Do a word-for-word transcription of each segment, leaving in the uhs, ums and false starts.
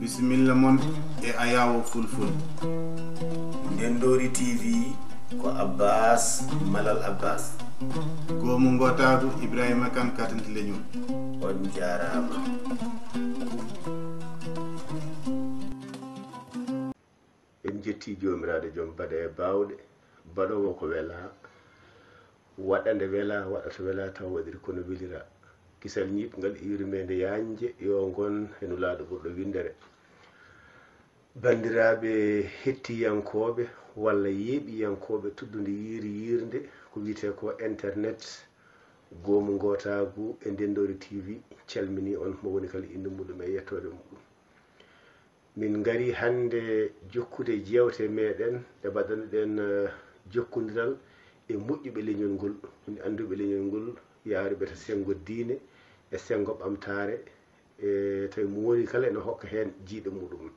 Bisimilla mon e Ayawo Fulful. Ndendoori T V ko Abbas Malal Abbas. Goomu Ngootaagu Ibrahima Kan Katanti Leñol. On njaaraama. En njetti Joomiraaɗo Joom baɗe e baawɗe, baɗoowo ko welaa, waɗa nde welaa, waɗa to welaa taw waɗiri kono welira. Kisal ñiiɓngal e yurmeende yaajnde yo ngon e Nulaaɗo ɓurɗo winndere. Banndiraaɓe hettiyankooɓe walla yeeɓiyankooɓe tuddude yiiri yiirnde ko wiyetee ko internet, goomu ngootaagu e Ndendoori T V calminii on, mo woni kala innde muuɗum e yettoode muuɗum. Min ngarii hannde jokkude jeewte meeɗen ɗe mbaɗanuɗen, eh, jokkondiral e moƴƴuɓe leñol ngol, woni annduɓe leñol ngol, yahruɓe to senngo diine e senngo ɓamtaare, e tawi mo woni kala ene hokka heen jiyɗe muuɗum.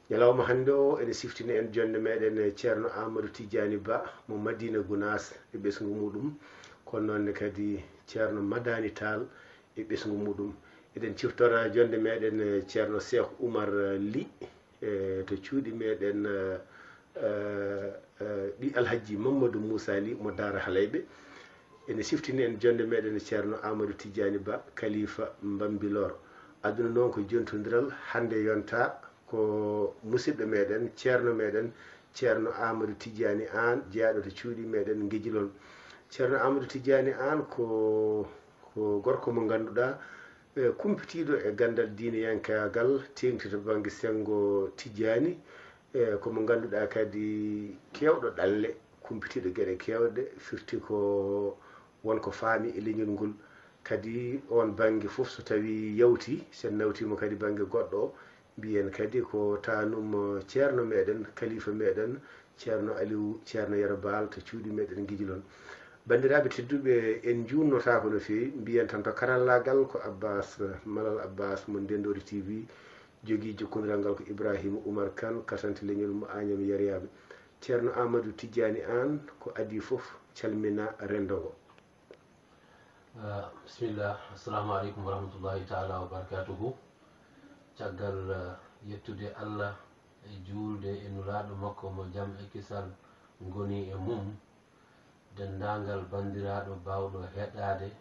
Ñalawma hannde o ene siftini en jonnde meeɗen, eh, Ceerno Amadou Tidiani Ba mo Madina Gounass e ɓesngu muuɗum, kono noon ne kadi Ceerno Madani Tall e ɓesngu muuɗum. Eɗen ciftora jonnde meeɗen, eh, Ceerno Cheikh Oumar, eh, Ly, eh, to cuuɗi meeɗen, eh, eh, eh, ɓii Alhajji Mamadou Moussa Ly mo Daara Halayɓe. Ene siftini en jonnde meeɗen Ceerno Amadou Tidiani Ba, Kalifa Mbambilor. Aduna noon ko jontondiral, hannde yonta ko musidɗo meeɗen, ceerno meeɗen, Ceerno Amadou Tidiani Aan, jeyaaɗo to cuuɗi meeɗen Ngejilon. Ceerno Amadou Tidiani Aan ko, ko gorko mo ngannduɗaa, eh, kumpitiiɗo e ganndal diineyankaagal, teeŋti to bannge senngo Tijaani, eh, ko mo ngannduɗaa kadi keewɗo ɗanle, kumpitiiɗo geɗe keewɗe, firti ko won ko faami e leñol ngol. Kadi oon bannge fof so tawii yawtii, so en nawtiima kadi bannge goɗɗo o, mbiyen kadi ko taanum, eh, ceerno meeɗen, kalifa meeɗen, Ceerno Aliou, Ceerno Yero Baal to cuuɗi meeɗen Ngijilon. Banndiraaɓe tedduɓe, en njuurnotaako no feewi, mbiyen tan to karallaagal ko Abbas, Malal Abbas mo Ndendoori T V, jogii jokkondiral ngal ko Ibrahima Oumar Kane, katanti leñol mo Agnam Yaryaaɓe. Ceerno Amadou Tidiani Aan, ko adii fof, calmina renndo ngo. Ah, bisimilla. Assalamu aleykum wa rahmatullahi taala wa barakatuhu. Caggal, ah, yettude Allah e juulde e Nulaaɗo makko mo jam e kisal ngoni e mum, denndaangal banndiraaɗo baawɗo heɗaade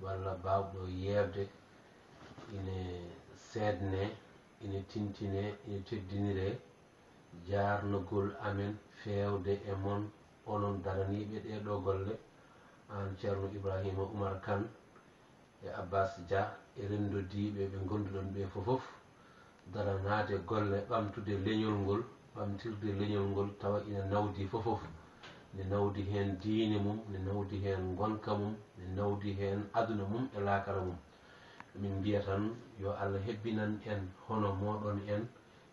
walla baawɗo yeeɓde ine seednee, ine tintinee, ine teddiniree. Jaarnagol amen feewde e mon, onon daraniiɓe ɗee ɗoo golle, aan Ceerno Ibraahiima Umar Kan e Abbaas Jah e renndodiiɓe ɓe ngonnduɗon ɓee fof, daranaade golle ɓamtude leñol ngol, ɓamtirde leñol ngol tawa ina nawdi fof, ne nawdi heen diine mum, ne nawdi heen ngonka mum, ne nawdi heen aduna mum e laakara mum. Min mbiya tan yo Allah hebbinan en hono mooɗon en,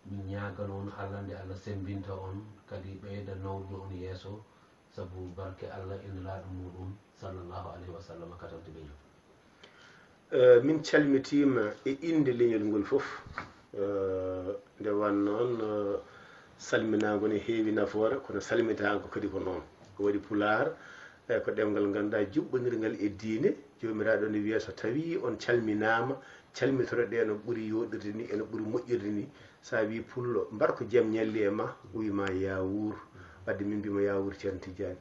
min ñaagana on Allah nde Allah semmbinta on, kadi ɓeyda nawrude on yeeso, sabu barke Allah e Nelaaɗo muuɗum, sallallahu alayhi wa sallam, katante leñol. Eh, min calmitiima e innde leñol ngol fof. Eh, nde wano noon, eh, salminaango ne heewi nafoore, kono salmitaango kadi ko noon. Ko waɗi Pulaar, eh, ko ɗemngal ngannduɗaa juɓɓondirngal e diine. Joomiraaɗo ne wiya, so tawii on calminaama, calmitoro ɗe no ɓuri yooɗirde ni, e no ɓuri moƴƴirde ni. So a wii pullo, mbar ko jam ñalli e ma, o wii ma yaawuur. Wadde min mbiima yaawuur Ceerno Tijjaani.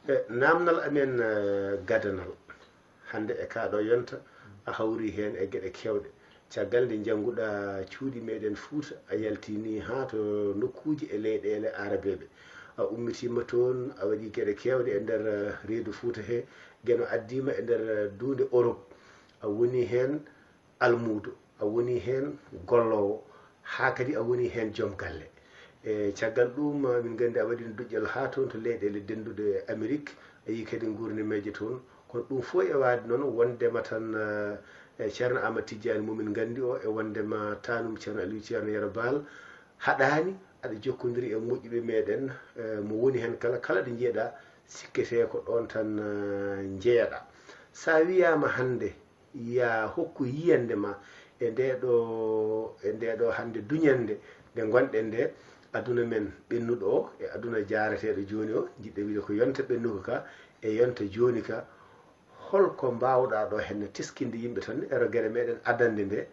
E, naamnal amen, eh, gadanal. Hannde e kaa ɗoo yonta, a hawri heen e geɗe keewɗe. Caggal nde njannguɗaa cuuɗi meeɗen Fuuta, a yaltini haa to nokkuuji e leyɗeele aarabeeɓe. A ummitiima toon, a waɗi geɗe keewɗe e nder, eh, reedu Fuuta he. Geno addiima e nder, eh, duunde Orop. A woni heen almuudo, a woni heen golloowo, haa kadi a woni heen joom galle. E caggal ɗum, min nganndi a waɗiino duƴƴal haa toon to leyɗeele dennduɗe Amerik, a yii kadi nguurnemeeje toon. Kono ɗum fof e waade noon, wondema tan, eh, e Ceerno Aamadu Tijjaani mo min nganndi o, e wondema taanum Ceerno Aliyu, Ceerno Yero Baal, haɗaani aɗa jokkondiri e moƴƴuɓe meeɗen, eh, mo woni heen kala, kala ɗo njiyeɗaa, sikketee ko ɗoon tan, eh, njeyaɗaa. So a wiyaama hannde, yaa hokku yiyannde ma e ndee ɗoo, e ndee ɗoo hannde duñannde nde ngonɗen nde, aduna men ɓennuɗo o e aduna jaareteeɗo jooni o, njiɗɗen wiide ko yonta ɓennuka ka e yonta jooni ka, hol ko mbaawɗaa ɗoo heen teskinde yimɓe tan e rogere meeɗen adannde nde,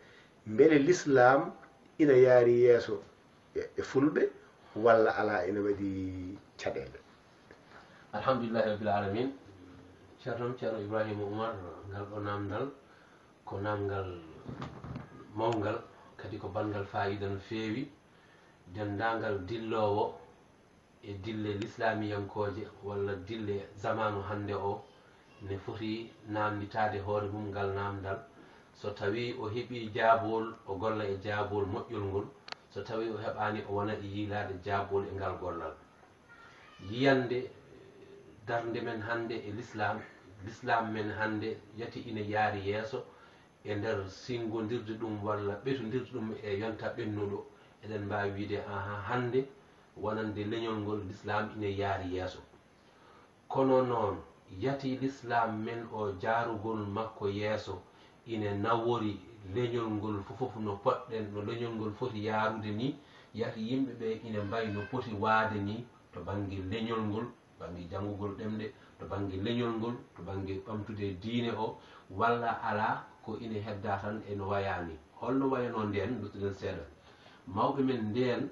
mbele lislaam ina yaari yeeso e fulɓe walla alaa, ina waɗi caɗeele? Alhamdulillahi rabbil alamin. Ceerno ceerno Ibrahima Oumar, ngal ɗo namdal ko namgal mawngal, kadi ko banngal faayiida no feewi. Denndaangal dilloowo e dille lislaamiyankooje walla dille zamaanu hannde o ne foti naamnditaade hoore mum ngal naamndal. So tawii o heɓii jaabuwol, o golla e jaabuwol moƴƴol ngol. So tawii o heɓaani, o wona e yiilaade jaabuwol e ngal gollal. Yiyannde darnde men hannde e lislaam, lislaam men hannde yati ina yaari yeeso e nder sinngondirde ɗum walla ɓetondirde ɗum e yonta ɓennuɗo. Eɗen mbaawi wiyde, aha, hannde wonande leñol ngol lislaam ina yaari yeeso. Kono noon, yati lislaam men o jaarugol makko yeeso ina nawori leñol ngol fof no poɗɗen, no leñol ngol foti yaarude ni, yati yimɓe ɓe ina mbayi no poti waade ni to bannge leñol ngol, bannge janngugol ɗemɗe, to bannge leñol ngol, to bannge ɓamtude diine o, walla alaa ko ina hedda tan e no wayaa ni. Holno wayanoo ndeen? Duttoɗen seeɗa. Mawɓe men ndeen,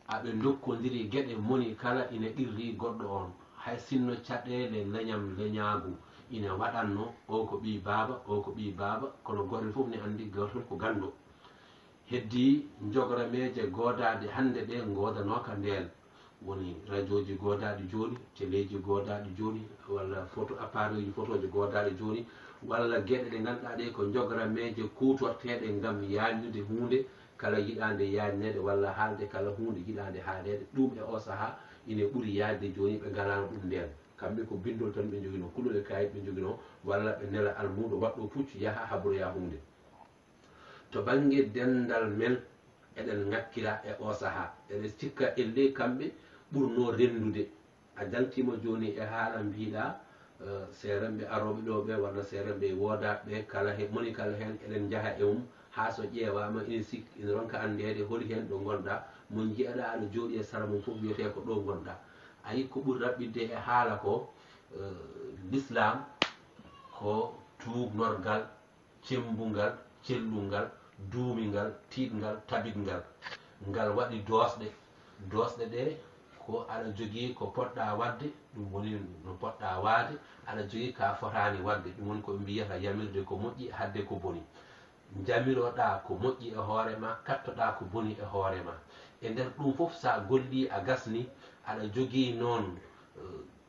aɓe ndokkondiri geɗe, moni kala ina qirri goɗɗo on. Hay sinno caɗeele leñam leñaagu ina waɗatno, o ko ɓii baaba, o ko ɓii baaba, kono gooto fof ne anndi gooto fof ko ganndo. Heddii njogorameeje goodaaɗe hannde ɗe ngoodanooka ndeen, woni rajooji goodaaɗi jooni, teleeji goodaaɗi jooni, walla photo, appareil uji photooji goodaaɗi jooni, walla geɗe ɗe ngannduɗaa ɗe ko njogorameeje kuutorteeɗe ngam yaajnude huunde, kala yiɗaande yaajneede walla haalde kala huunde yiɗaande haaleede. Ɗuum e oo sahaa ine ɓuri yaajde jooni, ɓe ngalaano ɗum ndeen. Kamɓe ko binndol tan ɓe njoginoo, kulol e kaayit ɓe njoginoo, walla ɓe nela almuudo waɗɗo puccu yaha habroya huunde. To bannge denndal men, eɗen ŋakkira e oo sahaa, eɗen cikka ellee kamɓe ɓurnoo renndude. A jangtiima jooni e haala mbiiɗaa, seerenɓe arooɓe ɗoo ɓee walla seerenɓe woodaaɓe ɓee, kala he moni kala heen eɗen njaha e mum, haa so ƴeewaama ina sikki ina ronka anndeede holi heen ɗo ngonɗaa. Mo njiyaɗaa aɗa jooɗii e sara mum fof wiyetee ko ɗoo ngonɗaa. A yii ko ɓuri raɓɓiɗde e haala ko, lislaam ko tuugnorgal cemmbungal, cellungal, duumingal, tiiɗngal, tabitngal. Ngal waɗi doosɗe. Doosɗe ɗe ko aɗa jogii ko poɗɗaa waɗde, ɗum woni no poɗɗaa waade, aɗa jogii ka fotaani waɗde, ɗum woni ko ɓe mbiyata yamirde ko moƴƴi, haɗde ko boni. Njamiroɗaa ko moƴƴi e hoore ma, kattoɗaa ko boni e hoore ma. E nder ɗum fof, so a gollii a gasni, aɗa jogii noon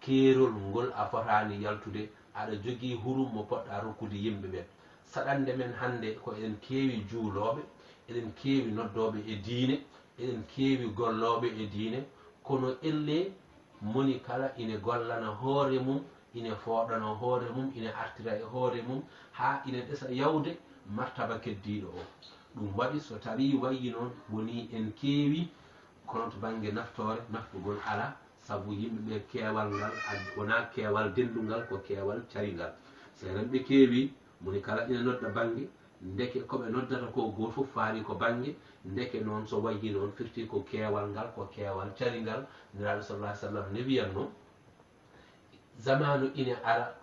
keerol ngol a fotaani yaltude, aɗa jogii hurum mo poɗɗaa rokkude yimɓe ɓe. Saɗannde men hannde ko eɗen keewi juulooɓe, eɗen keewi noddooɓe e diine, eɗen keewi gollooɓe e diine, kono ellee moni kala ine gollana hoore mum, ine fooɗana hoore mum, ine artira e hoore mum, haa ine ɗesa yawde martaba keddiiɗo o. Ɗum waɗi so tawii wayi noon wonii en keewi, kono to bannge naftoore, naftugol alaa, sabu yimɓe ɓe keewal ngal wonaa keewal denndungal, ko keewal caringal. So enen ɓe keewi, moni kala ina nodda bannge, ndeke ko ɓe noddata ko gooto fof faari ko bannge, ndeke noon so wayi noon firti ko keewal ngal ko keewal caringal. Nelaaɗo sallallahu alayhi wa sallam ne wiyatno, zamaanu ine ara,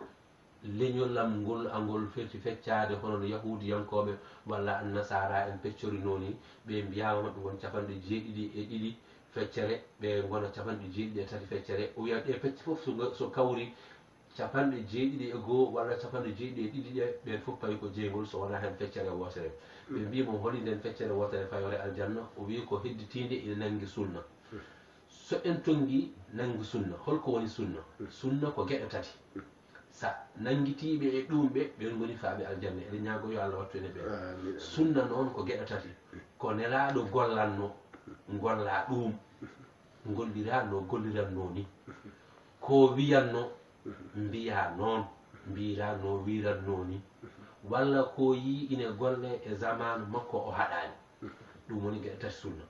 leñolam ngol angol foti feccaade hono no yahuudiyankooɓe walla annasaara en peccorinoo nii. Ɓe mbiyaama maɓɓe ngon capanɗe jeeɗiɗi e ɗiɗi feccere, ɓe ngona capanɗe jeeɗiɗi e tati feccere. O wiya ɗe pecce fof so kawri capanɗe jeeɗiɗi e goo walla capanɗe jeeɗiɗi e ɗiɗi ɗe, ɓeen fof pawi ko jeyngol so wonaa heen feccere wootere. Ɓe mbii mo holi ndeen feccere wootere fayoore aljanna? O wii ko hedditiinde ina nanngi sunna. So en tonngii nanngu sunna, holko woni sunna? Sunna ko geɗe tati. Sa nanngitiiɓe e ɗuum ɓe, ɓeen ngoni faaɓe aljanna. Eɗen ñaago yo Allah wattu en e ɓeen. Sunna noon ko geɗe tati. Ko Nelaaɗo gollatno, ngolla ɗuum. Ngollira no golliratno ni. Ko wiyatno, mbiya noon, mbiira no wiiratno ni. Walla ko yii ine golle e zamaanu makko o haɗaani. Ɗum woni geɗe tati sunna.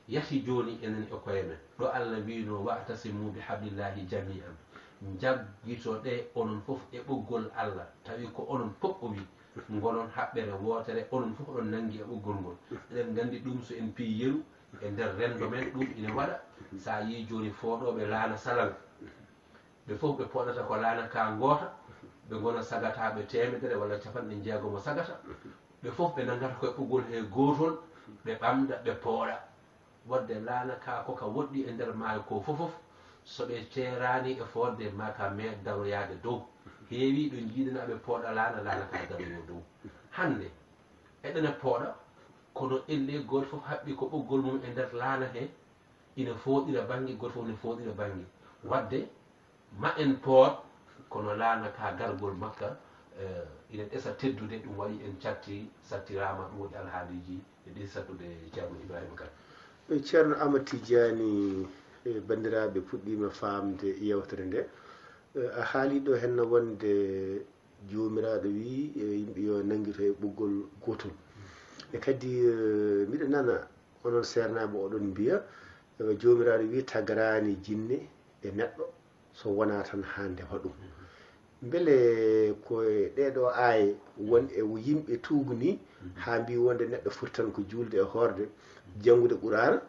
Yati jooni enen e koye men. Ɗo Allah wiino, "Wa'tasimu bi hablillahi jami'an." Njaggitoɗee onon fof e ɓoggol Allah. Tawi ko onon fof o wi, ngonon haɓɓere wootere, onon fof oɗon nanngi e ɓoggol ngol. Eɗen nganndi ɗum so en piyi yeru e nder renndo men, ɗum ine waɗa. So a yii jooni fooɗooɓe laana salal, ɓe fof ɓe poɗata ko laana ka ngoota, ɓe ngona sagataaɓe teemedere walla capanɗe jeegomo sagata. Ɓe fof ɓe nanngata koye ɓoggol he gootol, ɓe ɓamda, ɓe pooɗa. Wadde laana ka ko ka woɗɗi e nder maayo ko fofof, so ɓe ceeraani e fodde ma ka me daroyaade dow. Heewii ɗo njiiɗanaa ɓe pooɗa laana, laana ka daroyo dow. Hannde, eɗen e pooɗa, kono ellee gooto fof haɓɓi ko ɓoggol mum e nder laana he, ina fooɗira bannge, gooto fof ina fooɗira bannge. Wadde, ma en pooɗ, kono laana ka gargol makka, eh, ina ɗesa teddude, ɗum waɗi en catti, sattiraama, ɗum woni alhaaliiji ɗi sattude Ceerno Ibrahima Kane. Eh, Ceerno Amadou Tidiani, eh, banndiraaɓe puɗɗiima faamde yewtere nde. Eh, a haali ɗo henna wonde Joomiraaɗo wii, eh, yimɓe yo nanngito e ɓoggol gootol. E kadi, eh, miɗo nana onon seernaaɓe oɗon mbiya, eh, Joomiraaɗo wii tagaraani jinne e neɗɗo so wonaa tan haa ndewa ɗum. Mbele ko e ɗee ɗoo aaye won e yimɓe tuugni haa mbii wonde neɗɗo foti tan ko juulde e hoorde, janngude Quraana,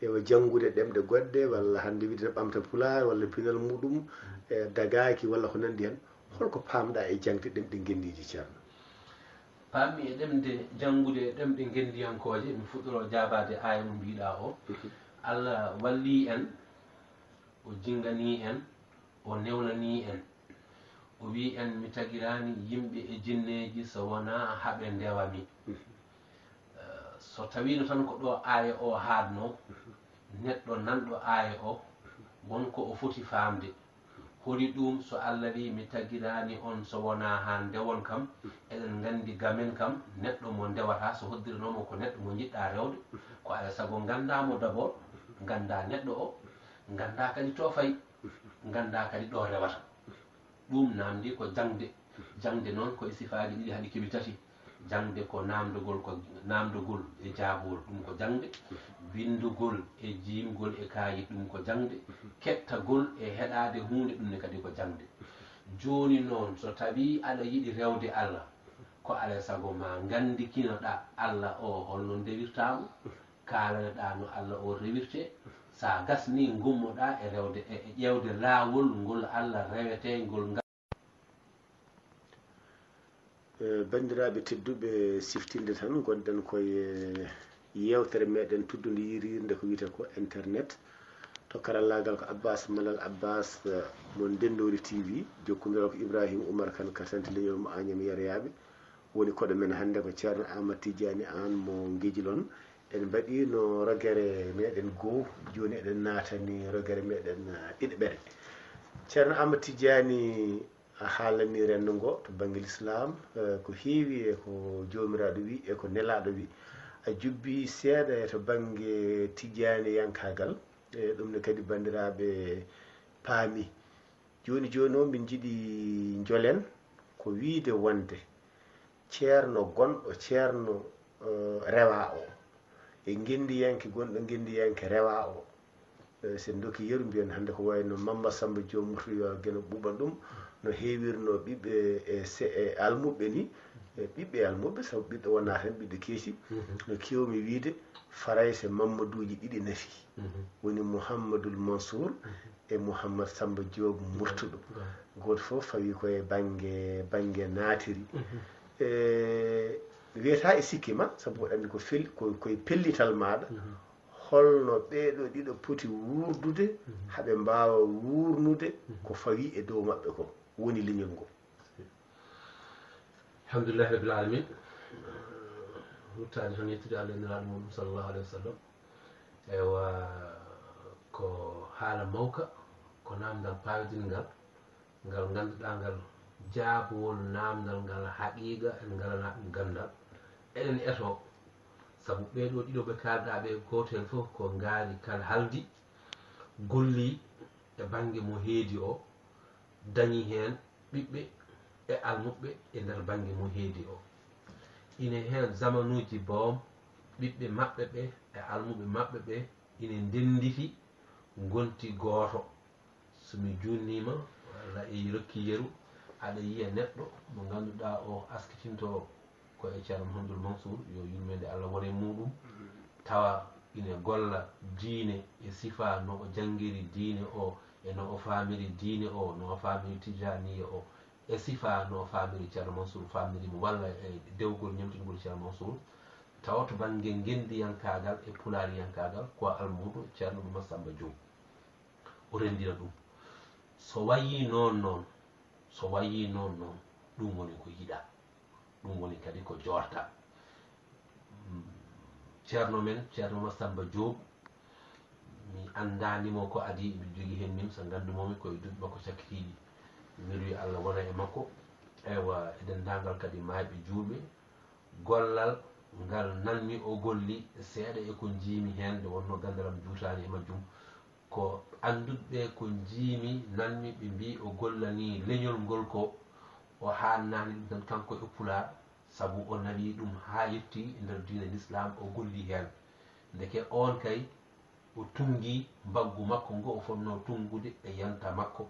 ewa janngude ɗemɗe goɗɗe, walla hannde wiide ɓamta Pulaar, walla pinal muɗum, eh, dagaaki, walla ko nanndi heen. Holko paamɗaa e jaŋde ɗemɗe ngenndiije, Ceerno? Paammi e ɗemde, janngude ɗemɗe ngenndiyankooje, mi fuɗɗoroo jaabaade aaya mo mbiiɗaa o. Allah wallii en, o jinnganii en, o newnanii en. O wii en, "Mi tagiraani yimɓe e jinneeji so wonaa haɓe ndewa mi." Eh, so tawiino tan ko ɗo aaya o haadnoo, neɗɗo nanɗo aaya o, won ko o foti faamde. Holi ɗum so Allah wii, "Mi tagiraani on so wonaa haa ndewon kam"? Eɗen nganndi gamen kam, neɗɗo mo ndewata, so hoddiranooma ko neɗɗo mo njiɗɗaa rewde, ko alaa sago nganndaa mo d'abord, nganndaa neɗɗo o, nganndaa kadi to fayi, nganndaa kadi ɗo rewata. Ɗum naamndi ko jaŋde. Jaŋde noon ko e sifaaji ɗiɗi haɗi keɓi tati. Jaŋde ko naamndogol, ko naamndogol e jaabuwol, ɗum ko jaŋde. Winndugol e jiimgol e kaayit, ɗum ko jaŋde. Kettagol e heɗaade huunde, ɗum ne kadi ko jaŋde. Jooni noon, so tawii aɗa yiɗi rewde Allah, ko alaa e sago ma nganndikinoɗaa Allah o holno ndewirtaa mo, kaalanoɗaa no Allah o rewirtee. So a gasnii, ngummoɗaa e rewde, e, e ƴeewde laawol ngol Allah rewetee ngol. Eh, banndiraaɓe tedduɓe, siftinde tan, ngonɗen koye yeewtere meɗen tuddunde yiiriirnde ko wiyetee ko internet. To karallaagal ko Abbas Malal Abbas, eh, mo Ndenndoori T V, jokkondiral ko Ibrahima Oumar Kane ka tanti leñol mo Agnam Yeryaaɓe. Woni koɗo men hannde ko Ceerno Aamadu Tijjaani Aan mo Ngejilon. En mbaɗiino rogere meɗen goo, jooni eɗen naatani rogere meɗen, eh, ɗiɗaɓere. Ceerno Aamadu Tijjaani, a haalanii renndo ngo to bannge lislaam, eh, ko heewi e ko Joomiraaɗo wi e ko Nelaaɗo wi. A jubbii seeɗa e to bannge tijjaaniyankaagal, e ɗum ne kadi banndiraaɓe paami. Jooni jooni o, min njiɗi njolen ko wiyde wonde ceerno gonɗo ceerno, eh, rewa o, e ngenndiyanke gonɗo ngenndiyanke rewa o, eh, so en ndokki yeru, mbiyen hannde ko wayi no Mamma Samba Joom Murtuɗo, yo Geno ɓuuɓan ɗum, no heewirnoo ɓiɓɓe e se-, e almuɓɓe ni, e ɓiɓɓe e almuɓɓe, sabu ɓiɗɗo wonaa tan ɓiɗɗo keeci. Mhm. No keewmi wiyde, Farayse Mammaduuji ɗiɗi nafi. Mhm. Woni Muhammadul Mansuur, mhm, e Muhammad Samba Joom Murtuɗo. Waaw. Gooto fof fawi ko e bannge, bannge naatiri. Mhm. E, wiyataa e sikke ma, sabu mboɗo anndi ko fel-, ko, ko e pellital maaɗa. Mhm. Holno ɓee ɗoo ɗiɗo poti wuurdude, mhm, haa ɓe mbaawa wuurnude, mhm, ko fawi e dow maɓɓe ko woni leñol ngol? Alhamdulillahi Rabbil Alamin. Ruttaade tan yettude Allah e Nelaaɗo muɗum sallallahu alayhi wa sallam. Ewa, ko haala mawka, ko naamndal paayodingal, ngal ngannduɗaa ngal jaabowol naamndal ngal haqiiqa en ngalanaa ɗum ganndal. Eɗen etoo, sabu ɓee ɗoo ɗiɗo ɓe kaalɗaa ɓe, gooto heen fof ko ngaari kal haldi, gollii e bannge mo heedi o, dañi heen ɓiɓɓe e almuɓɓe e nder bannge mo heedi o. Ine heen zamanuuji boom, ɓiɓɓe maɓɓe ɓe e almuɓe maɓɓe ɓe ine ndennditi, ngonti gooto. So mi juutniima, walla a rokki yeru, aɗa yiya neɗɗo mo ngannduɗaa o askitinto ko e Ceerno Muhammadul Mansuur, yo yurmeende Allah won e muuɗum, tawa ine golla diine e sifaa no o janngiri diine o, e no o faamiri diine o, no o faamiri Tijaaniya o, e sifaa no o faamiri Ceerno Mansuur, faamiri mo, walla e dewgol ñemtingol Ceerno Mansuur. Tawa to bannge ngenndiyankaagal e pulaariyankaagal ko almuudo Ceerno Ɗuma Sammba Joob, o renndira ɗum. So wayii noon noon, so wayii noon noon, ɗum woni ko yiɗaa, ɗum woni kadi ko joortaa. Ceerno men, Ceerno Massamba Joob, mi anndaani mo ko adii, miɗo jogii heen nimsa, nganndu-moo-mi ko e duuɓi makko cakkitiiɗi. Weluya Allah wona e makko, eywa, e denndaangal kadi maayɓe juulɓe. Gollal ngal nan-mi o golli, seeɗa e ko njiimi heen, nde wonnoo ganndal am juutaani e majjum, ko annduɓe ko njiimi, nan-mi ɓe mbii o gollanii leñol ngol ko, o haannaani ɗum tan kanko e Pulaar, sabu o nawii ɗum haa yettii e nder diine Lislaam, o golli heen. Ndeke oon kay, o tunngii mbaggu makko ngu o fotnoo tunngude e yonta makko.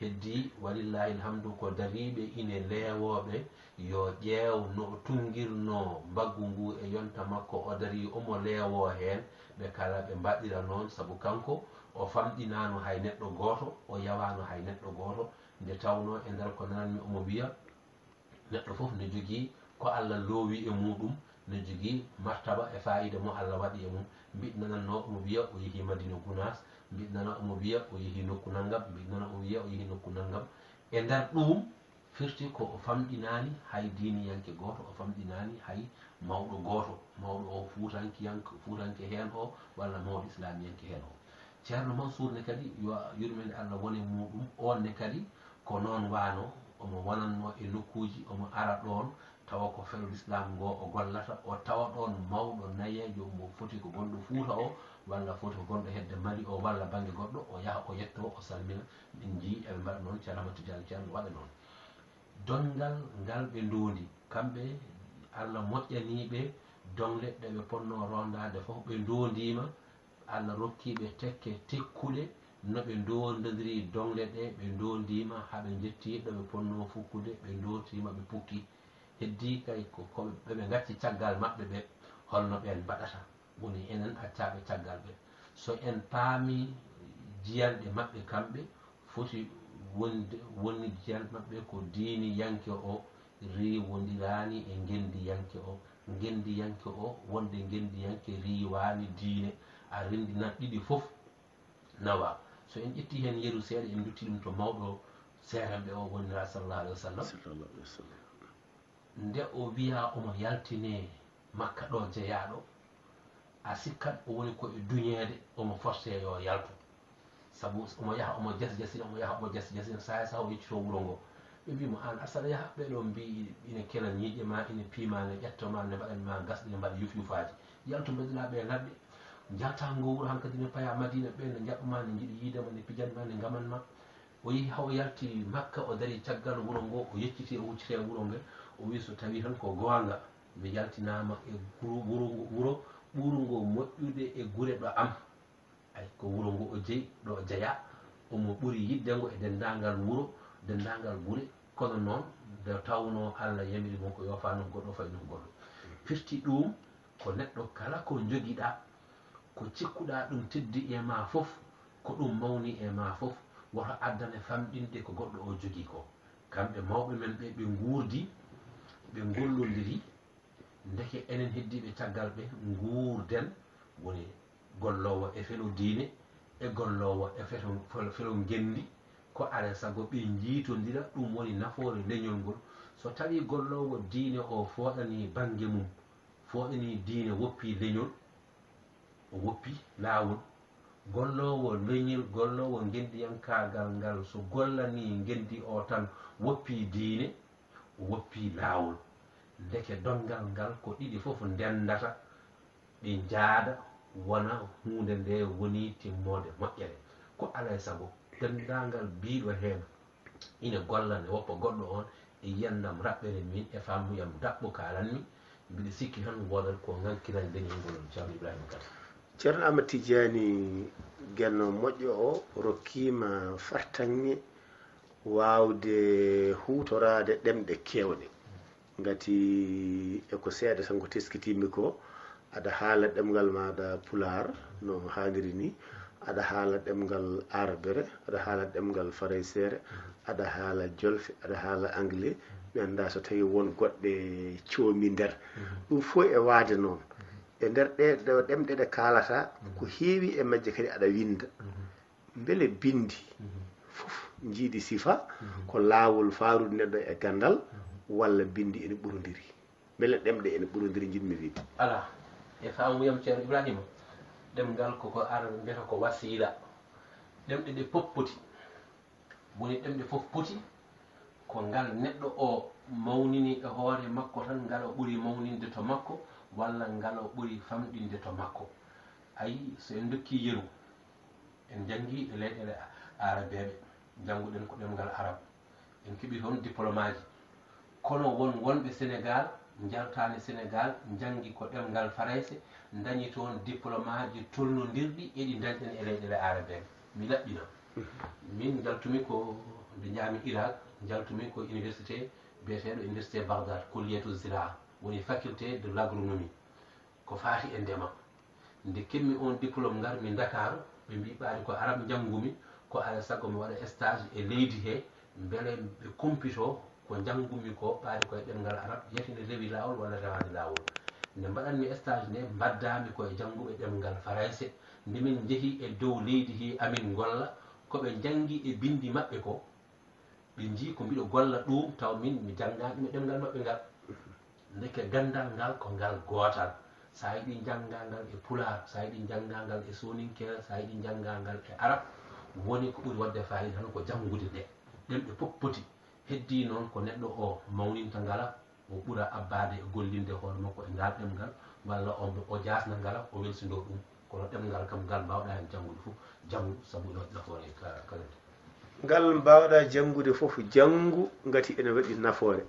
Heddii, walillaahi alhamdu, ko dariiɓe ine leewooɓe yo ƴeew no o tunngirnoo mbaggu ngu e yonta makko, o darii omo leewoo heen, ɓe kala ɓe mbaɗira noon, sabu kanko o famɗinaano hay neɗɗo gooto, o yawaano hay neɗɗo gooto, nde tawnoo e nder ko nananmi omo wiya, neɗɗo fof ne jogii ko Allah loowi e muuɗum, ne jogii martaba e faayiida mo Allah waɗi e mum. Mbiɗo nanannoo omo wiya o yehii Madina Gunaas, mbiɗo nana omo wiya o yehii nokku nanngam, mbiɗo nana o wiya o yehii nokku nanngam. E nder ɗuum, firti ko o famɗinaani hay diiniyanke gooto, o famɗinaani hay mawɗo gooto, mawɗo o fuutankiyanke, fuutanke heen o, walla mawɗo islaamiyanke heen o. Ceerno Mansuur ne kadi, yo yurmeende Allah won e muuɗum, oon ne kadi ko noon waano, omo wonannoo e nokkuuji, omo ara ɗoon, tawa ko felo Lislaam ngoo o gollata, o tawa ɗoon mawɗo nayeejo mo foti ko gonɗo Fuuta o, walla foti ko gonɗo hedde Mali o, walla bannge goɗɗo, o yaha o yettoo, o salmina, min njii eɓe mbaɗa noon, Ceerno Ahmad Tijaani Ceerno waɗa noon. Donngal ngal ɓe ndoondi, kamɓe Allah moƴƴanii ɓe doŋle ɗe ɓe potnoo roondaade fof, ɓe ndoondiima, Allah rokkii ɓe tekke tekkuɗe, no ɓe ndoondondiri doŋle ɗe, ɓe ndoondiima haa ɓe njettii ɗo ɓe potnoo fukkude, ɓe ndoortiima, ɓe pukki. Heddii kay ko, ko ɓe ɓe ngacci caggal maɓɓe ɓe, holno ɓeen mbaɗata? Woni enen accaaɓe caggal ɓe. So en paamii jiyanɗe maɓɓe kamɓe, foti wonde, woni jiyanɗe maɓɓe ko diiniyanke o riiwondiraani e ngenndiyanke o. Ngenndiyanke o, wonde ngenndiyanke riiwaani diine, a renndinat ɗiɗi fof, nawa. So en ƴettii heen yeru seeɗa, en nduttii ɗum to mawɗo seerenɓe o, wonira sallallahu alaihi wa sallam. Sallallahu alaihi wa sallam. Nde o wiyaa omo yaltinee Makka ɗo jeyaaɗo, a sikkat o woni ko e duñeede, omo forcé yo yaltu. Sabu omo yaha omo jas jasina, omo yaha omo jas jasina, sahaa e sahaa o yeccitoo wuro ngoo. Ɓe mbii mo, "Aan, a saɗa yaha, ɓee ɗoo mbii ina kela ñiiƴe ma, ina piima, ne ƴetta ma, ne mbaɗa ma gasɗe, ne mbaɗa yuf yufaaji. Yaltu, mbeɗa ɓe ladde. Njaltaa ngoo wuro hankadi, ne payaa Madiina, ɓee ne njaɓa ma, ne njiɗi yiide ma, ne pijan ma, ne ngaman ma." O yehi haa o yalti Makka, o darii caggal wuro ngoo, o yeccitii, o hucciti e wuro ngoo, o wii, "So tawii tan ko goonga, mi yaltinaama e guru-, wuro ngo, wuro ɓurngo moƴƴude e gure ɗo am." Ay, ko wuro ngo o jeyi, ɗo o jeyaa, omo ɓuri yiɗde ngo e denndaangal wuro, denndaangal gure, kono noon nde tawnoo Allah yamiri mo ko yoofa noon goɗɗo, o fayi noon goɗɗo. Firti ɗuum ko neɗɗo kala ko njogiɗaa, ko cikkuɗaa ɗum teddi e ma fof, ko ɗum mawni e ma fof, woto addane famɗinde ko goɗɗo o jogii ko. Kamɓe mawɓe men ɓe, ɓe nguurdi, ɓe ngollondiri, ndeke enen heddiiɓe caggal ɓe nguurden, woni golloowo e felo diine, e golloowo e feto-, felo, felo ngenndi, ko alaa e sago ɓe njiitondira, ɗum woni nafoore leñol ngol. So tawii golloowo diine o fooɗanii bannge mum, fooɗanii diine, woppii leñol, o woppii laawol. Golloowo leñol, golloowo ngenndiyankaagal ngal, so gollanii ngenndi o tan, woppii diine, o woppii laawol. Ndeke donngal ngal ko ɗiɗi fof ndenndata, ɗi njaada, wona huunde nde woni timmoode moƴƴere. Ko alaa e sago, denndaangal biiɗo heen ina golla ne woppa goɗɗo oon, e yiyannam raɓɓere min, e faamuyam daɓɓo kaalanmi, mbiɗa sikki tan woodat ko ŋaŋkiral leñol ngol, Ceerno Ibrahima Kane. Ceerno Amadou Tidiani, Geno moƴƴo o rokkiima fartaŋŋe waawde huutoraade ɗemɗe keewɗe. Ngati e ko seeɗa tan ko teskitiimi ko, aɗa haala ɗemngal maaɗa Pulaar no haaniri ni, aɗa haala ɗemngal Aarbere, aɗa haala ɗemngal Farayseere, aɗa haala Jolfe, aɗa haala Angle, Mi anndaa so tawii won goɗɗe coomi nder. Ɗum fof e waade noon. E nder ɗee ɗo ɗemɗe ɗe kaalata, ko heewi e majje kadi aɗa winnda. Mbele binndi fof njiidi sifa ko laawol faarude neɗɗo e ganndal, walla binndi ene ɓurondiri? Mbele ɗemɗe ene ɓurondiri, njiɗmi wiide? Alaa. E faamuyam, Ceerno Ibrahima, ɗemngal ko ko ara mbiyata ko wasiila. Ɗemɗe ɗe fof poti. Woni ɗemɗe fof poti ko ngal neɗɗo o mawnini e hoore makko tan, ngal o ɓuri mawninde to makko, walla ngal o ɓuri famɗinde to makko. Ayi, so en ndokkii yeru, en njanngi e leyɗeele a-, aarabeeɓe, njannguɗen ko ɗemngal arab. En keɓi toon diplomaaji. Kono won wonɓe Senegaal, njaltaani Senegaal, njanngi ko ɗemngal farayse, ndañi toon diplomaaji tolnondirɗi e ɗi ndañɗen e leyɗeele aarabeeɓe. Mi laɓɓina. Min njaltumi ko, nde njahmi Irak, njaltumi ko université biyeteeɗo Université Bagdad, Kulliyatu Ziraa, woni faculté de l'agronomie, ko faati e ndema. Nde keɓmi oon diplôme, ngarmi Ndakaaru, ɓe mbii ɓaade ko arab njanngumi, ko alaa e sago mi waɗa stage e leydi hee, mbele ɓe kumpitoo ko njanngumi ko, ɓaade ko e ɗemngal arab, yati ne rewi laawol walla rewaani laawol. Nde mbaɗatmi stage nde, mbaddaami ko e jannguɓe ɗemngal farayse. Nde min njehi e dow leydi hee, amin ngolla, ko ɓe njanngi e binndi maɓɓe ko, ɓe njii ko mbiɗo golla ɗuum, taw min mi janngaani ɗum e ɗemngal maɓɓe ngal. Ndeke ganndal ngal ko ngal gootal. So a yiɗi njanngaa ngal e pulaar, so a yiɗi njanngaa ngal e sooninkere, so a yiɗi njanngaa ngal e arab, woni ko ɓuri waɗde faayiida tan ko janngude nde. Ɗemɗe fof poti. Heddii noon ko neɗɗo o mawninta ngala, o ɓura abbaade e gollinde hoore makko e ngal ɗemngal, walla o, o jaasna ngala, o welsindoo ɗum. Kono ɗemngal kam, ngal mbaawɗaa heen janngude fof, janngu, sabu ina waɗi nafoore ka, kala nde. Ngal mbaawɗaa janngude fof, janngu, ngati ene waɗi nafoore.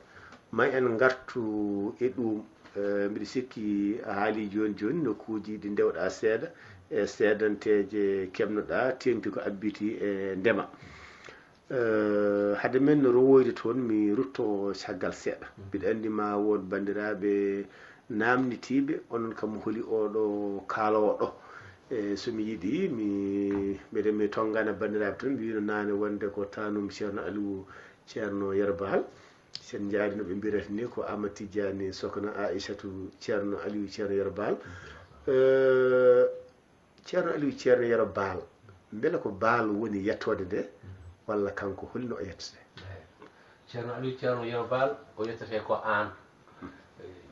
Ma en ngartu e ɗuum. Eh, mbiɗa sikki a haalii jooni jooni nokkuuji ɗi ndewɗaa seeɗa, e seedanteeje keɓnoɗaa, teeŋti ko abbiti e ndema. Eh, hade men rowoyde toon, mi rutto caggal seeɗa. Mbiɗa anndi ma wood banndiraaɓe naamnitiiɓe, onon kam holi oɗo kaaloowo ɗo? Eh, so mi yiɗi, mi, mbiɗa mi tonngana banndiraaɓe toon, mbiyno naane wonde ko taanum Ceerno Aliou, Ceerno Yero Baal. Sen njaari no ɓe mbirata ni ko Amadou Tidiane Sokna Aïssatou, Ceerno Aliou, Ceerno Yero Baal. Eh, Ceerno Aliou, Ceerno Yero Baal, mbele ko Baal woni yettoode nde, walla kanko, holi no o yettete? Eey. Ceerno Aliou, Ceerno Yero Baal, o yettete ko aan.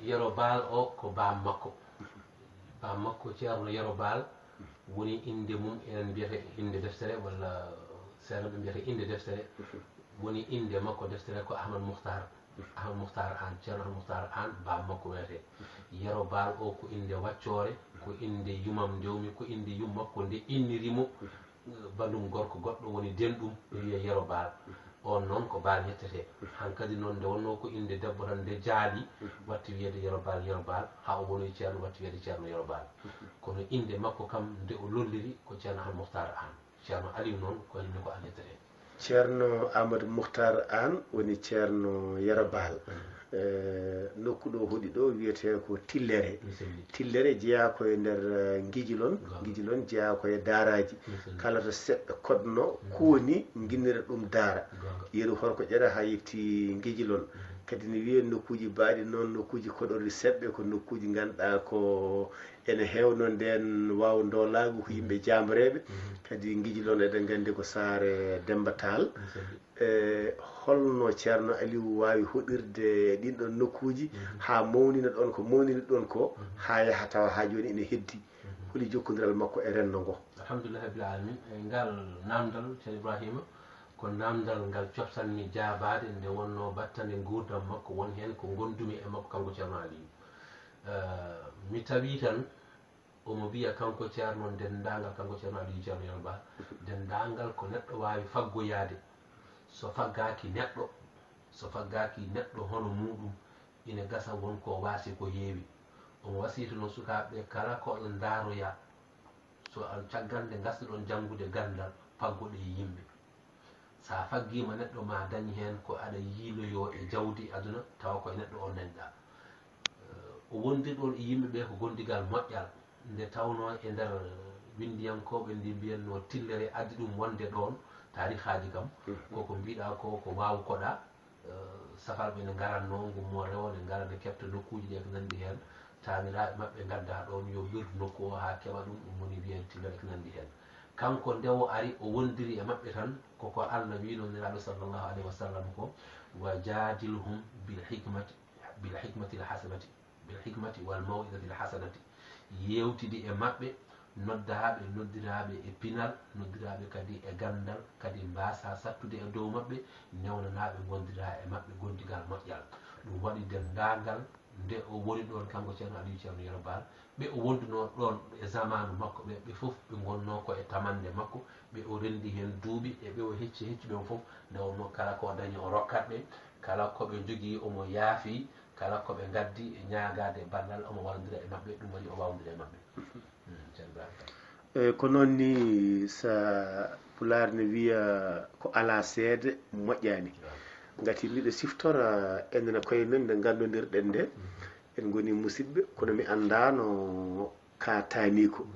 Yero Baal o ko baam makko. Baam makko, Ceerno Yero Baal, woni innde mum, enen mbiyata innde deftere, walla seeɗa ɓe mbiyata innde deftere. Woni innde makko deftere ko Ahmad Muhtar. Ahmad Muhtar Aan, Ceerno Ahmad Muhtar Aan, baam makko wiyetee. Yero Baal o ko innde waccoore, ko innde yumam ndewmi, ko innde yum makko nde inniri mo, eh, banndum gorko goɗɗo woni denɗum, ɓe wiyee Yero Baal. Oon noon ko Baal yettetee. Hankadi noon nde wonnoo ko innde debbo tan nde jaali, watti wiyeede Yero Baal, Yero Baal, haa o wonoyi Ceerno, watti wiyeede Ceerno Yero Baal. Kono innde makko kam nde o lolliri ko Ceerno Ahmad Muhtar Aan. Ceerno Aliou noon, ko wayno ko Aan yettetee. Ceerno Amadou Muhtar Aan woni Ceerno Yero Baal. Mm. Eh, nokku ɗo hoɗi ɗo wiyetee ko Tillere. Mi selli. Tillere jeyaa ko e nder, eh, Ngijilon. Goonga. Ngijilon jeyaa ko e Daaraaji. Mi selli. Kala to seɓɓe koɗno, mm, kooni, nginnira ɗum daara. Goonga. Yeru Horko Ƴere haa yetti Ngijilon. Mm. Kadi ne wiyee nokkuuji baaɗi noon, nokkuuji koɗorɗi seɓɓe, ko nokkuuji ngannduɗaa ko ene heewnoo ndeen waaw ndoolaagu, ko yimɓe jaambareeɓe. Mhm. Kadi Ngijilon eɗen nganndi ko saare Demmba Taal. Mi selli. E holno Ceerno Aliou waawi hoɗirde ɗiin ɗoon nokkuuji, mhm, haa mawnina ɗoon ko mawnini ɗoon ko, mhm, haa yaha tawa haa jooni ene heddi? Mhm. Holi jokkondiral makko e renndo ngo? Alhamdulillahi Rabbil Aalamiin. E ngal naamndal, Ceerno Ibrahima, ko naamndal ngal coftanmi jaabaade nde wonnoo battane nguurndam makko, won heen ko ngondumi e makko, kanko Ceerno Aliou. Eh, mi tawi tan omo wiya kanko Ceerno, denndaangal, kanko Ceerno Aliou, Ceerno Yero Baal, denndaangal ko neɗɗo waawi faggoyaade, so faggaaki neɗɗo, so faggaaki neɗɗo hono muuɗum, ina gasa won ko waasi ko heewi. Omo wasiyta noon sukaaɓe ɓe kala ko oɗon ndaaroya, so on caggal nde ngasnuɗon janngude ganndal, faggoɗee yimɓe. So a faggiima neɗɗo, ma dañ heen ko aɗa yiiloyoo e jawdi aduna, tawa ko e neɗɗo o dañɗaa. Eh, o wondirɗo on e yimɓe ɓe ko gondigal moƴƴal, nde tawnoo e nder winndiyankooɓe ndi mbiyatnoo Tillere addi ɗum wonde ɗoon, taarihaaji kam, mhm, koko mbiɗaa ko, ko waaw koɗaa, eh, Safarɓe ne ngaratnoo, ngummoo rewo, ne ngara, ne kefta nokkuuji ɗi e ko nanndi heen. Taaniraaɓe maɓɓe ngaddaa ɗoon yo ɓirdu nokku o haa keɓa ɗum, ɗum woni wiyee Tillel e ko nanndi heen. Kanko nde o ari, o wondiri e maɓɓe tan, ko ko Alla wiynoo Nelaaɗo sallallahu alayhi wa sallam ko, "Wa jaadilhum bil hikmati, bil hikmatil hasanati, bil hikmati wal maw'izatil hasanati." Yeewtidi e maɓɓe, noddaa ɓe, noddiraa ɓe e pinal, noddiraa ɓe kadi e ganndal, kadi mbaasaa sattude e dow maɓɓe, newnanaa ɓe, ngondiraa e maɓɓe gondigal moƴƴal. Ɗum waɗi denndaangal nde o woni ɗoon, kanko Ceerno Aliyu, Ceerno Yero Baal, ɓe o wondunoo ɗoon e zamaanu makko ɓe, ɓe fof ɓe ngonnoo ko e tamannde makko, ɓe o renndi heen duuɓi, e ɓe o hecci hecci ɓe fof, nde wonnoo kala ko o dañi o rokkat ɓe, kala ko ɓe njogii omo yaafi, kala ko ɓe ngaddi e ñaagaade ballal omo wallondira e maɓɓe, ɗum waɗi o wallondira e maɓɓe. Mm, Ceerno Ibrahima Kane. E, ko noon ni, sa pulaar ne wiya ko alaa seede moƴƴaani. Ngati miɗo siftora enen e koye men nde nganndodirɗen nde, en ngoni musidɓe, kono mi anndaano ka taaniiko.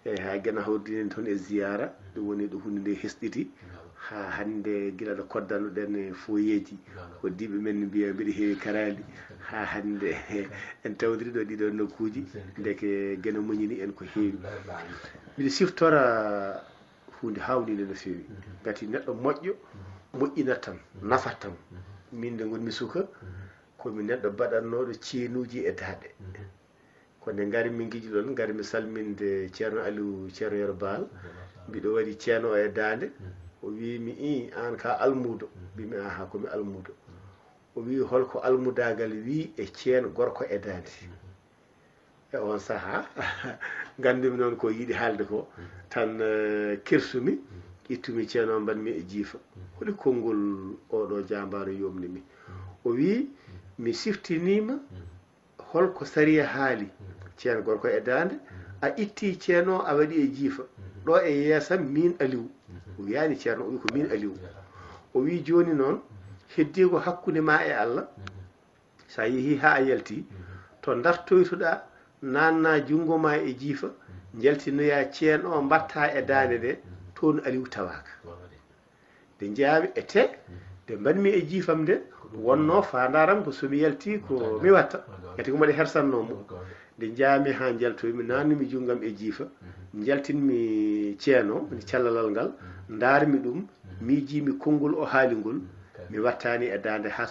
E, haa gena hawdinen toon e ziyaara, ɗum woni ɗo huunde nde hesɗiti. Haa hannde, gila ɗo koddanoɗen e fooyeeji, hoddiiɓe men mbiya mbiɗa heewi karaali. Haa hannde, en tawdiri ɗo ɗiɗo nokkuuji, ndeke geno muñini en ko heewi. Miɗo siftora huunde haawniinde no feewi. Ngati neɗɗo moƴƴo, moƴƴinat tan, nafat tan. Min nde ngonmi suka, ko mi neɗɗo baɗannooɗo ceenuuji e daaɗe. Ko nde ngarmi Ngijiɗon, ngarmi salminde Ceerno Aliw, Ceerno Yero Baal. Mbiɗo waɗi ceeno o e daande. O wii mi, "Ii, aan ka almuudo?" Mbimi, "Aha, ko mi almuudo." O wii, "Hol ko almudaagal wii e ceen gorko e daande?" E oon sahaa, nganndumi noon ko yiɗi haalde ko, tan eh, kersumi, ittumi ceeno o mbaɗmi e jiifa. Holi konngol oɗo jaambaaro yomni mi. O wii, "Mi siftiniima hol ko sariya haali, ceen gorko e daande, a ittii ceen o a waɗi e jiifa, ɗo e yeesam miin Aliw." O wiyaani ceerno, o wii ko miin Aliw. O wii jooni noon, heddiigo hakkunde maa e Alla, so a yehii haa a yaltii, to ndartoytuɗaa, naannaa junngo maa e jiifa, njaltinoyaa ceen o mbaɗtaa e daande nde, toon Aliw tawaaka. Nde njaami e tee, nde mbaɗmi e jiifam nde, wonnoo faandaaram ko so mi yaltii ko mi watta, ngati ko mbaɗi hersannoo mo. Nde njaami haa njaltoymi, naannumi junngam e jiifa, njaltinmi ceen o, mi callalal ngal, ndaarmi ɗum, miijiimi konngol o haali ngol, mi wattaani e daande haa